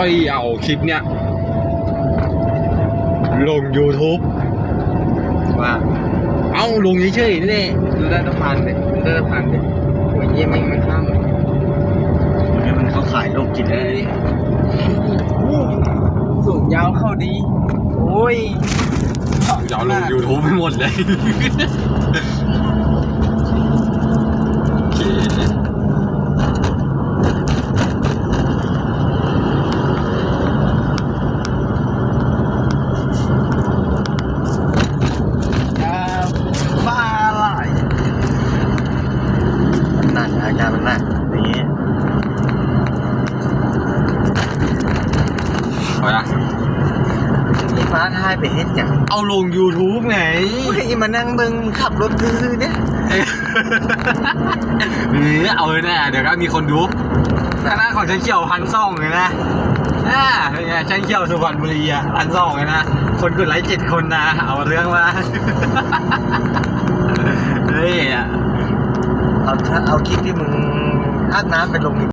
ທີ່ເອົາຄລິບເນີ້ຍລົງຢູທູບ ວ່າ ເອົ້າ ລົງເສີຍໆນີ້ແຫຼະ ໄດ້ລະພັນເດ້ ໄດ້ລະພັນເດ້ ໂອ້ຍ ເຍ ແມ່ງມັນຂ້າມ ໃຫ້ມັນເຂົ້າຂາຍໂລກກິນເລີຍ ສູບຢາວເຂົ້າດີ ໂອ້ຍ ຢາວລົງຢູທູບໃຫ້ໝົດເລີຍ ໂອເຄ ຢ່າຟ້າຫຼາຍ ໜັກ ອາການມັນໜັກນີ້ ເອົາລະ ມີຟ້າຖ່າຍໄປເຮັດຫຍັງ? ເອົາລົງຢູທູບໄງ ເຮີ້ຍ ມານັ່ງເບິ່ງຂັບລົດຊື່ໆເດ້. ເອີ ເອົາເລີຍນະ ດຽວກໍມີຄົນດູ ຂະໜາດຂອງແຊງຂຽວພັນສອງເລີຍນະ ອ່າ ເປັນໄງ ແຊງຂຽວສຸພັນບຸລີອະ ພັນສອງເລີຍນະ ຄົນກົດໄລເຈັດຄົນນະ ເອົາເລື່ອງວ່າ ເຮີ້ຍ ເອົາ ເອົາຄລິບທີ່ມຶງອາບນ້ຳໄປລົງ